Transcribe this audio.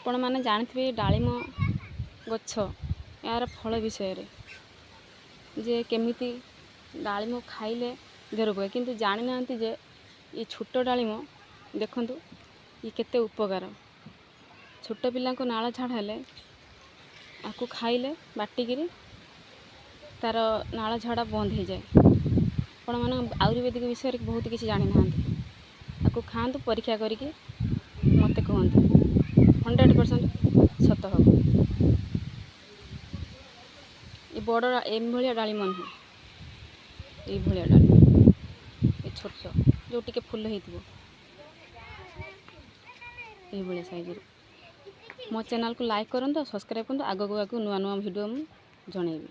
ଆପଣମାନେ ଜାଣିଥିବେ ଡାଳିମ୍ବ ଗଛ, ଏହାର ଫଳ ବିଷୟରେ, ଯେ କେମିତି ଡାଳିମ୍ବ ଖାଇଲେ ଦେହ ରୋଗ, କିନ୍ତୁ ଜାଣିନାହାନ୍ତି ଯେ ଏ ଛୋଟ ଡାଳିମ୍ବ ଦେଖନ୍ତୁ, ଇଏ କେତେ ଉପକାର। ଛୋଟ ପିଲାଙ୍କୁ ନାଳ ଝାଡ଼ା ହେଲେ ଆକୁ ଖାଇଲେ ବାଟିକିରି ତାର ନାଳ ଝାଡ଼ା ବନ୍ଦ ହେଇଯାଏ। ଆପଣମାନେ ଆୟୁର୍ବେଦିକ ବିଷୟରେ ବହୁତ କିଛି ଜାଣିନାହାନ୍ତି। ଆକୁ ଖାଆନ୍ତୁ, ପରୀକ୍ଷା କରିକି ମୋତେ କୁହନ୍ତୁ, 100% ସତ ହେବ। ଏ ବଡ଼ ଏଭଳିଆ ଡାଳିମ୍ବ ନୁହେଁ, ଏଇଭଳିଆ ଡାଳିମ୍ବ, ଏ ଛୋଟ ଯେଉଁ ଟିକେ ଫୁଲ ହେଇଥିବ, ଏଇଭଳିଆ ସାଇଜରେ। ମୋ ଚ୍ୟାନେଲକୁ ଲାଇକ୍ କରନ୍ତୁ ଆଉ ସବସ୍କ୍ରାଇବ୍ କରନ୍ତୁ। ଆଗକୁ ଆଗକୁ ନୂଆ ନୂଆ ଭିଡ଼ିଓ ମୁଁ ଜଣେଇବି।